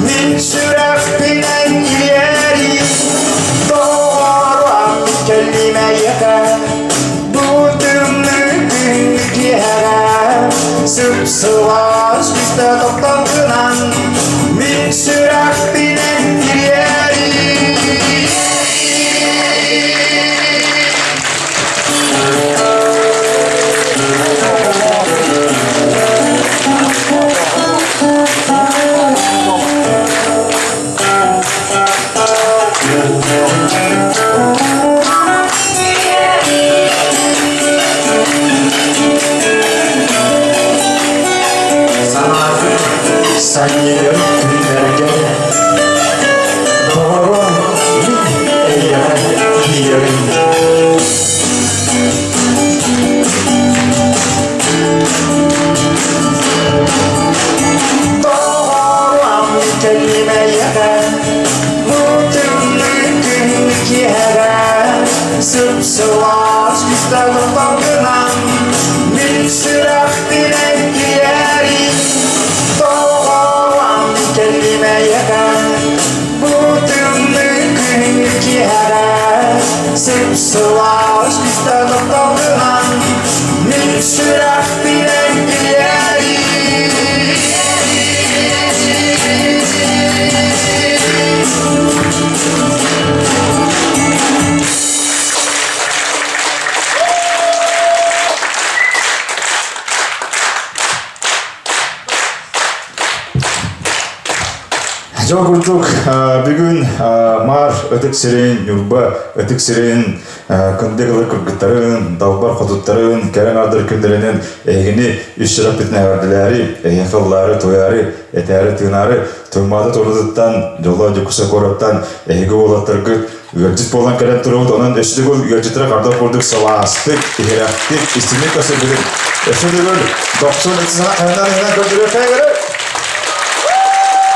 Мин сүрэхпинэн ириэри Доҕоруом кэлимэйэҕэ Бу тымныы күһүҥҥү киэһэҕэ Сып-сылаас күстэ тапталгынан Мин сүрэхпинэн ириэри. Санаатын санньыйар күннэргэ Доҕоруом мин эйиэхэ тиийэбин. Доҕоруом кэлимэйэҕэ бу тымныы күн киэһэрэ сып-сылаас күстэ тапталгынан мин сүрэхпинэн киэри доҕоруом кэлимэйэҕэ бу тымныы күн киэһэрэ сып-сылаас күстэ тапталгынан мин сүрэхпинэн киэри. Дьол курдук бүгүн Маар ытык сирин, Ньурба ытык сирин кындык ылыр кыргыттарын, далбар хотуттарын, кэрэ аҥардар күннэринэн эһигини үс сүрэхпитин эҕэрдэлээри, эһиэхэ ыллаары, туойаары, этээри, тыынаары Туймаада турутуттан, Дьоллоох Дьокуускай куораттан эһиги уолаттаргыт. Ыалдьыт буолан кэлэн турабыт, онон өссө төгүл ыалдьыттара хардах курдук сылаастык, иһирэхтик, истиҥник көрсөргүтүн өссө төгүл дохсун ытысына хайынан иһинэн көрдөрүөххэ көрө.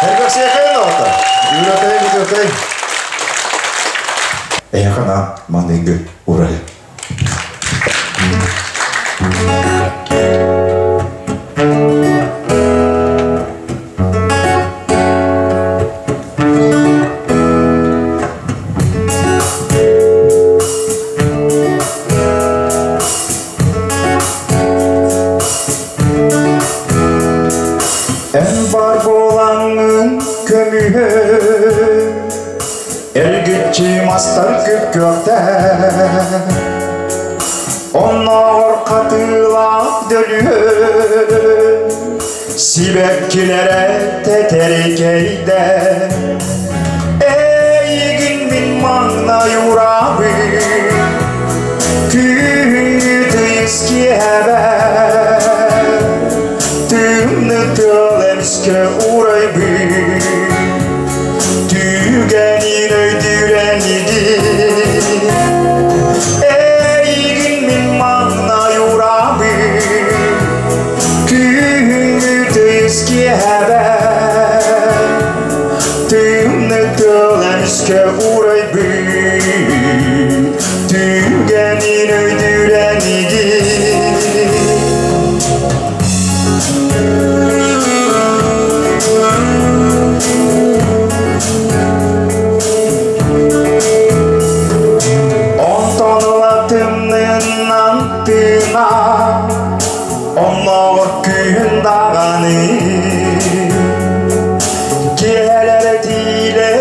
Хэргэрсиэхэ доҕоттор. Үүрөкэй, бүтүөкэй. Эйиэхэ наан маныгы урай. Эн бар буолаҥҥын көмүһү Эргиччи мастар күп-күөхтэр Оннооҕор хатыылаах дөлүһүн Сибэккилэрэ тэтэрикэйдэ Эйигин мин маҥнай ураабын Күһүҥҥү тыйыс киэһэбэр Тымны тыал эмискэ уурайбыт Түгэнин өйдүүрэнигин Эйигин мин маҥнай ураабын Күһүҥҥү тыйыс киэһэбэр Тымны тыал эмискэ уурайбыт Түгэнин өйдүүрэнигин Онтон ыла тымнынан тыына, оннооҕор күүһүн даҕаны киэһэлэр этиилэр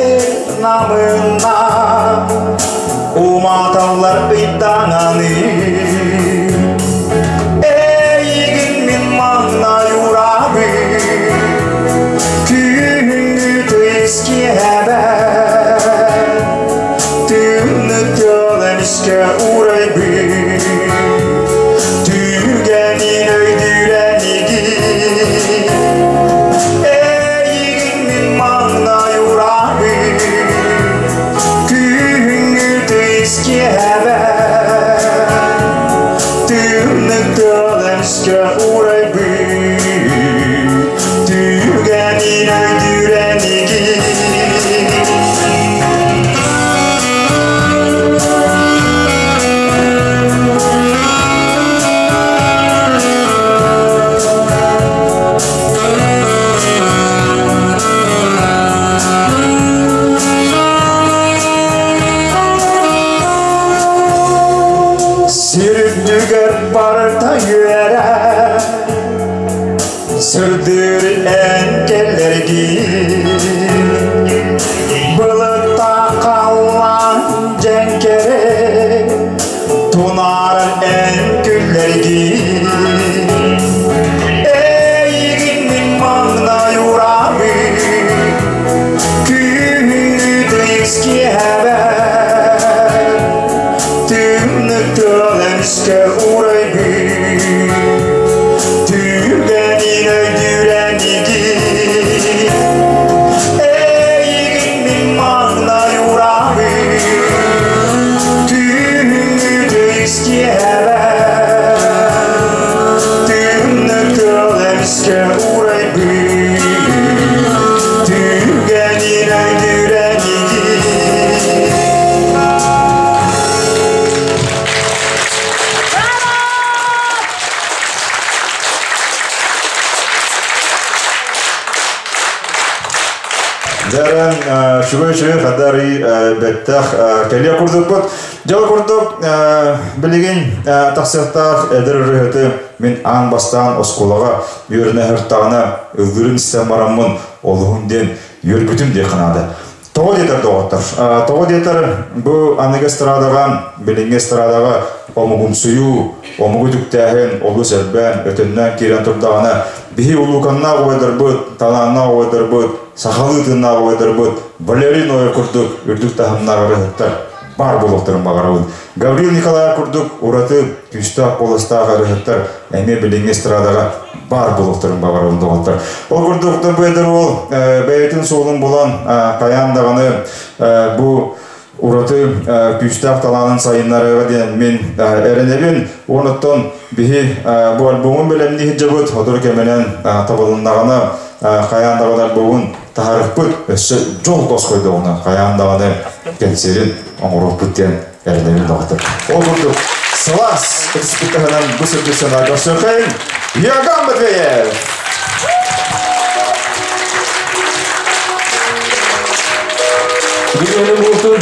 намына уматаллар ыйдаҥаны Эйигин мин маҥнай ураабын Күһүҥҥү тыйыс киэһэбэр Тыынны тыал эмискэ уурайбыт Түгэнин өйдүүрэнигин Эйигин мин маҥнай ураабын Күһүҥҥү тыйыс киэһэбэр Тымнык тыал эмискэ уурайбыт Түгэнин өйдүүрэнигин Сир үрдүгэр барыта үөрэ Сырдыыр эн кэллэргин Былыттаах халлаан дьэҥкэрэ Тунаарар эн күллэргин Эйигин мин маҥнай ураабын Күһүҥҥү тыйыс киэһэбэр Тымнык тыал эмискэ уурайбыт Түгэнин өйдүүрэнигин Эйигин мин маҥнай ураабын Күһүҥҥү тыйыс киэһэбэр Тымнык тыал эмискэ уурайбыт Түгэнин өйдүүрэнигин Дәрен үчүгэй-үчүгэй хадары бэттэх кэлиэ курдукпут. Дьол курдук билигин тахсыахтаах эдэр ырыаһыты мин аан бастаан оскуолаҕа үөрэнэ сырыттаҕына ыллыырын истэн бараммын олуһун диэн үөрбүтүм диэххэ наада. Тоҕо диэтэр доҕоттор? Тоҕо диэтэр бу аныгы эстрадаҕа, билиҥҥи эстрадаҕа омугумсуйуу, омугу үтүктээһин олус элбээн, өтөннөөн киирэн турдаҕына, биһи улууканнаах убайдарбыт, талааннаах убайдарбыт, сахалыы тыыннаах убайдарбыт Валерий Ноев курдук үрдүк таһымнаах ырыаһыттар баар буолуохтарын баҕарабын. Гаврил Николаев курдук ураты күүстээх куоластаах ырыаһыттар эмиэ билиҥҥи эстрадаҕа баар буолуохтарын баҕарабын доҕоттор. Ол курдук Бэдэр уол бэйэтин суолун булан хайаан даҕаны бу ураты күүстээх талаанын сайыннарыаҕа диэн мин эрэнэбин. Онуттан биһи бу альбомун бэлэмнии сылдьабыт, сотору кэминэн табылыннаҕына хайаан даҕаны альбомун таһаарыахпыт, өссө дьол тосхойдоҕуна хайаан даҕаны кэнсиэрин оҥоруохпут диэн эрэнэбин доҕоттор. Ол курдук сылаас ытыспыт бу сырдык санаа көрсүөххэйин Иоганн Матвеев! Бүгүнү буолтун.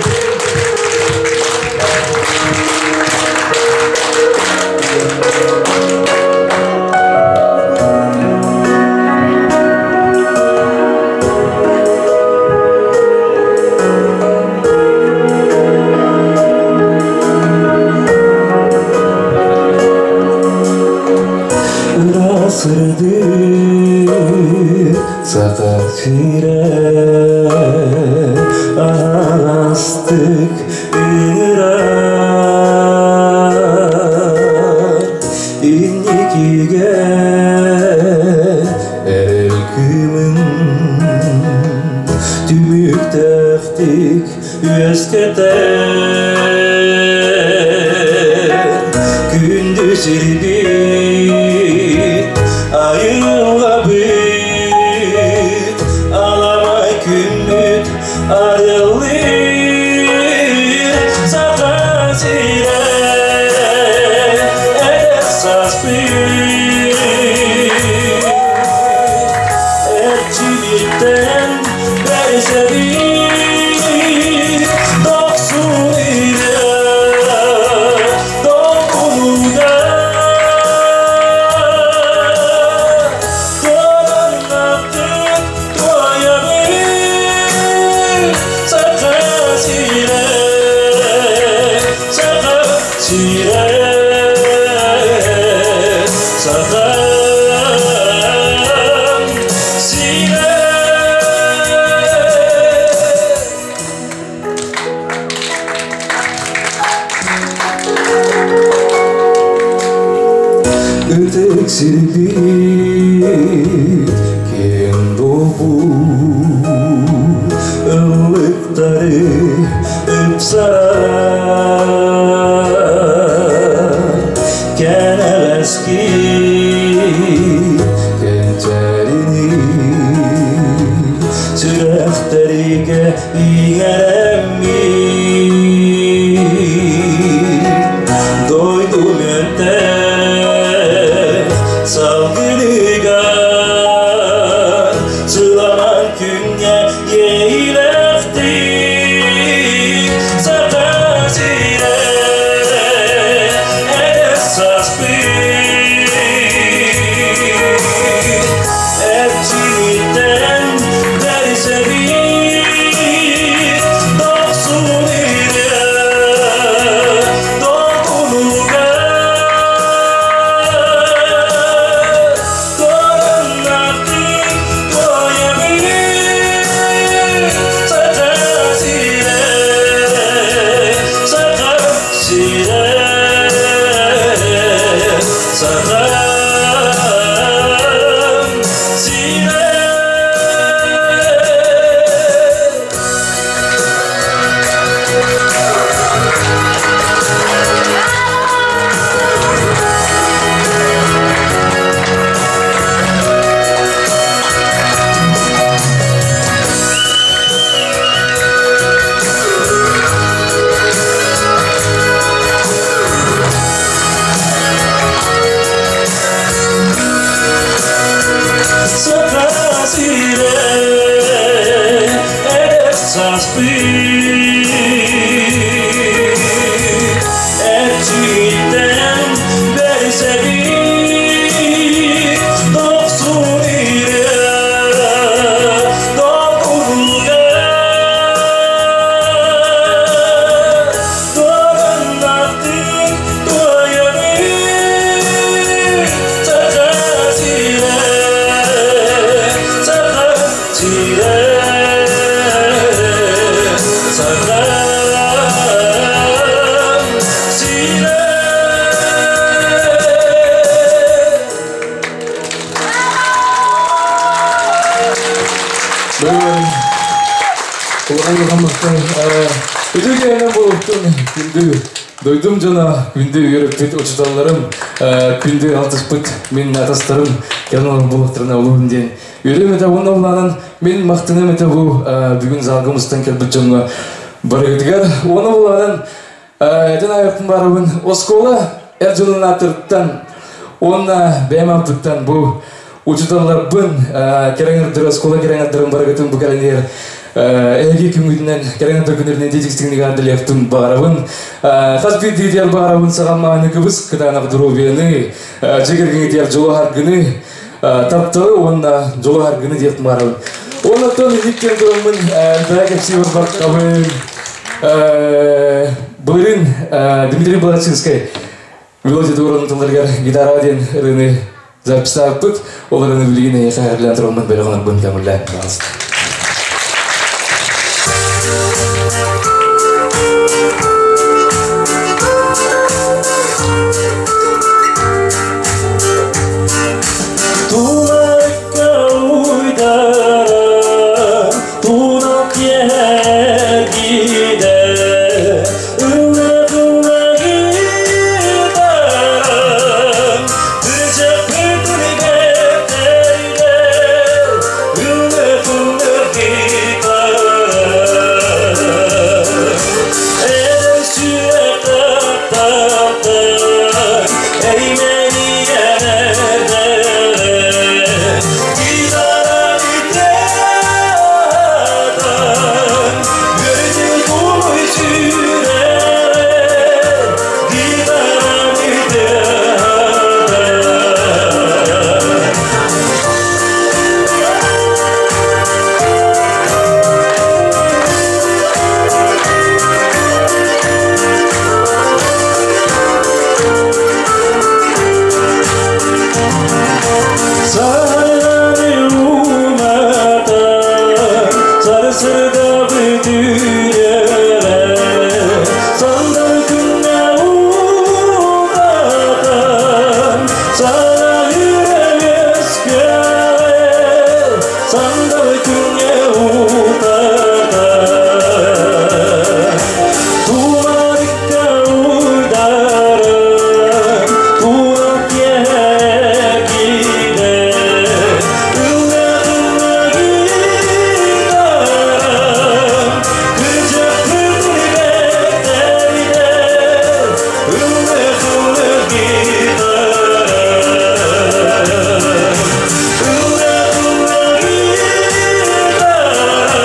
Ырасырды саха сирэ аһаҕастык ыырар инникигэ эрэл кыымын түмүктээхтик үөскэтэр күндү сирбит айылҕабыт аламай күммүт арыллыыр Саха сирэ эдэр сааспыт эрчимиттэн бэрсэбит дохсун илэ долгунуга тураннахтык туойабыт Саха сирэ Саха сирэ Саха сирэ. Ытык сирбит киэҥ долбуур ыллыктары ыпсарар кэнэҕэски кэнчээрини сүрэхтэргэ иҥэрэммит дойду мөлтөх салгыныгар сыламан күҥҥэ иэйилэхтик Саха сирэ эдэр сааспыт эрчимиттэн бэрсэбит дохсун илэ долгунуга тураннахтык туойабыт Саха сирэ Саха сирэ Саха сирэ. Саха сирэ эдэр сааспыт эрчимиттэн бэрсэбит дохсун илэ долгунуга тураннахтык туойабыт Саха сирэ Саха сирэ Саха сирэ. Бүгүн улахан махтал. Үтүө буолуохтун күндү дойдум дьоно, күндү үөрэппит учууталларым, күндү алтыспыт мин атастарым кэлэн олорон буолуохтарына улуун диэн үөрүм этэ уонна улаанан мин махтаным этэ бу бүгүн залга мустан кэлбит дьоҥҥо барыгытыгар уонна улаанан этэн айыппын барабын оскуола эр дьонун ааттарыттан уонна бэйэм ааппыттан бу учууталларбын кэрэҥэрдэр оскуола кэрэҥэрдэрин барыгытын бу кэлэн эһиги күҥҥүтүнэн кэрэҥэрдэр күнүрүнэн тиэтикстиҥник аардылыахтын баҕарабын хас биирдиитигэр баҕарабын саҕалмааны кыбыс кытаанах доруобуйаны дьиэ дьолу харгыны тапталы уонна дьолу харгыны диэхтин баҕарабын Оннуттан иһиттэн тураммын бэйэ кэпсии барбаккабын былырыын Дмитрий Балацинскай Мелодия тууран тылларыгар гитара диэн ырыаны записаабыппыт. Ол ырыаны билигин эйиэхэ эҕэрдэлээн тураммын бэлэх оҥорбун көҥүллээн, пожалуйста. Тулакка уйдара, тунал киһигиде, ылла-ылла гитарам, түрчөппүтүн бэттейде, ылла-ылла гитарам. Эдэр сүрэх таптаптар, эймэнийэн эрдэрэ, гитара бүтэ Görücü kulu sürer, gitara бүтэ. Сарары умата, сарсырда бүтүрere, сандал күнне угатан, сана үревескер, сандал күнне утатан. Туларыкка уйдарым, тулап киде, ылла-ылла гитарам, кырдьык бэттейде, ылла-ылла гитарам, ылла-ылла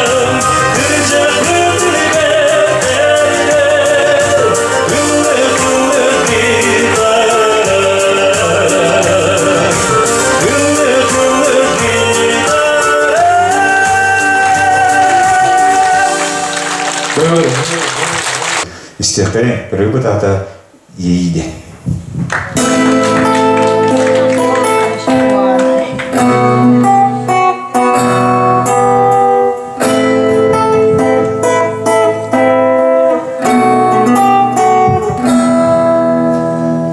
гитарам, кырдьык бэттейде, ылла-ылла гитарам, ылла-ылла гитарам. Истиэххэ ырыабыт аата Иэйиде.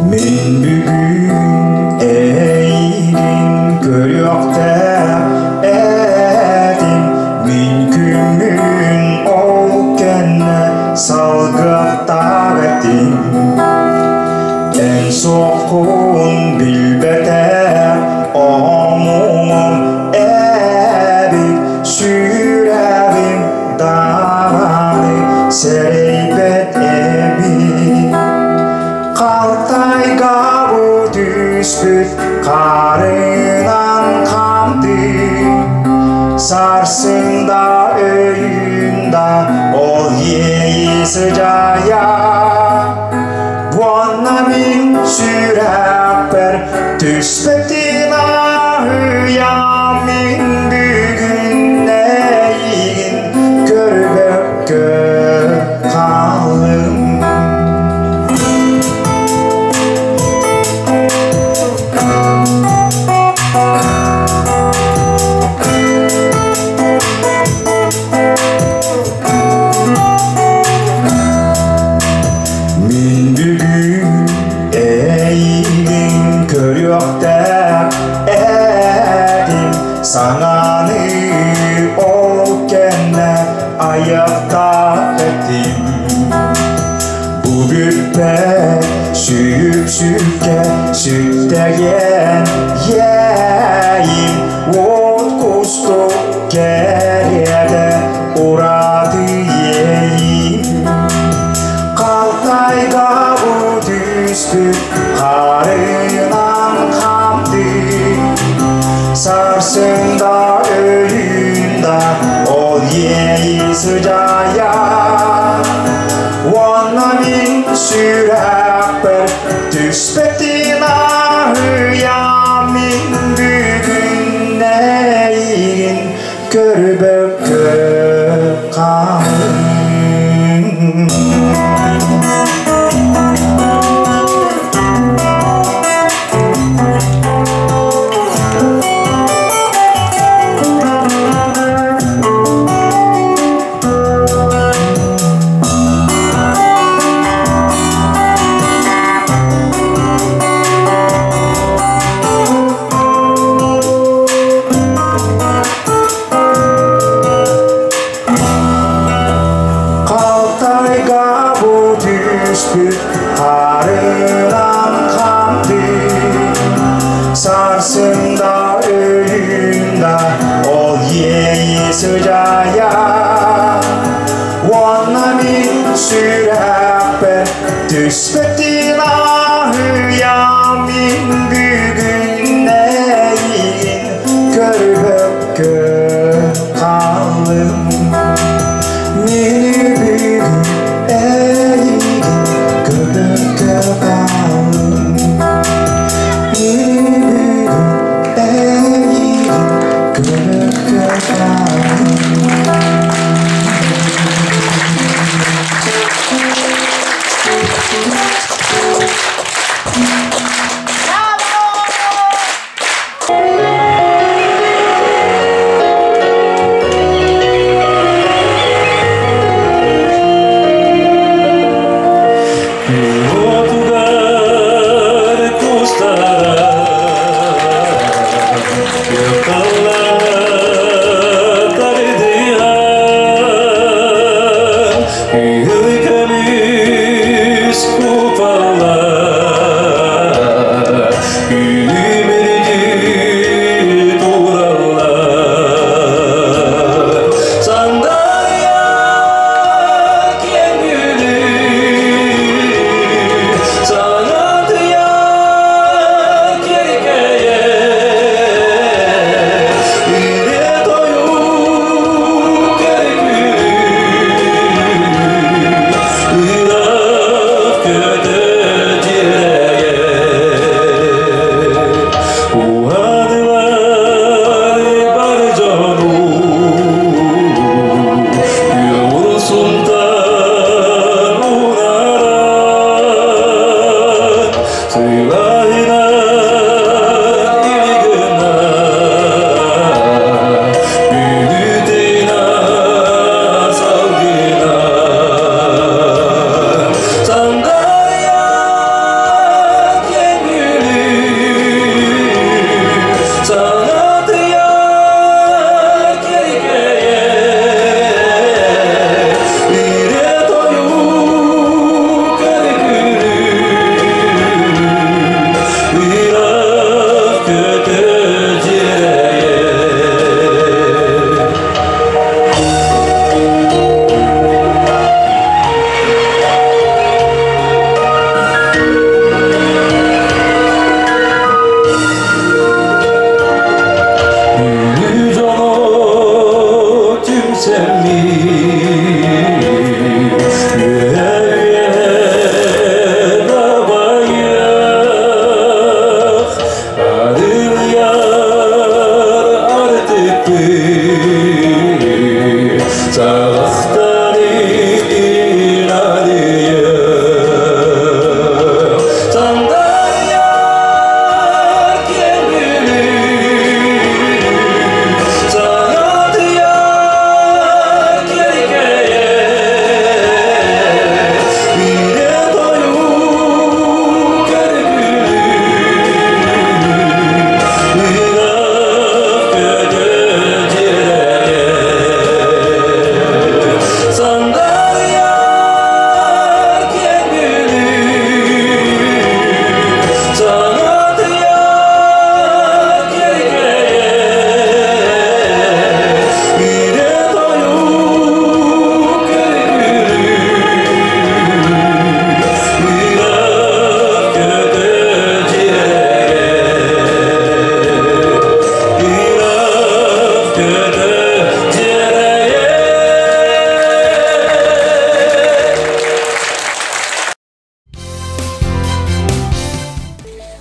Мин бүгүн эйигин көрүөхтээх этим, мин күммүн ол кэннэ салгыахтаах этим. Эн суоххун билбэтэх омуҥум эбит, сүрэҕим даҕаны сэрэйбэт эбит. Халтайга бу түспүт харынан хамтыы, сарсында өйүндә ол иэйи сыдьаайа. Буонна мин сүрэхпэр түспэтин аһыйа, мин бүгүн эйигин көрбөккө хааллым. Мин бүгүн эйигин көрүөхтээх этим, саҥаны ол кэннэ айахтаах этим. Сүпсүккэ сүттэгэн иэйим От кустук кэриэтэ ураты иэйим Халтайга бу түспүт харынан хамтыы Сарсында өйүндэ ол иэйи сыдьаайа Уонна мин сүрэхпэр түспэтин аһыйа мин бүгүн эйигин көрбөккө хаалым.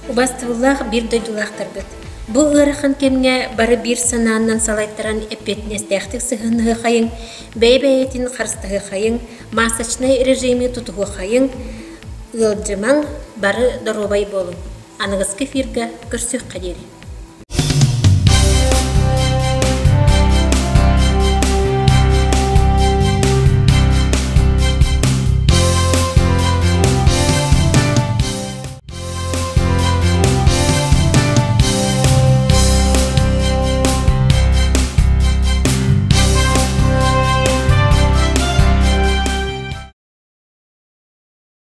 Убастыбыллаах биир дойдулаахтарбыт, бу ыарахан кэмҥэ бары биир санааннан салайтаран эппиэтинэстээхтик сыһыаннаһыахайыҥ, бэйэ-бэйэтин харыстаһыахайыҥ, масочнай режими тутуһуохайыҥ, ыалдьымаҥ, бары доруобай буолуҥ. Аныгыскы эфиргэ көрсүөххэ диэри.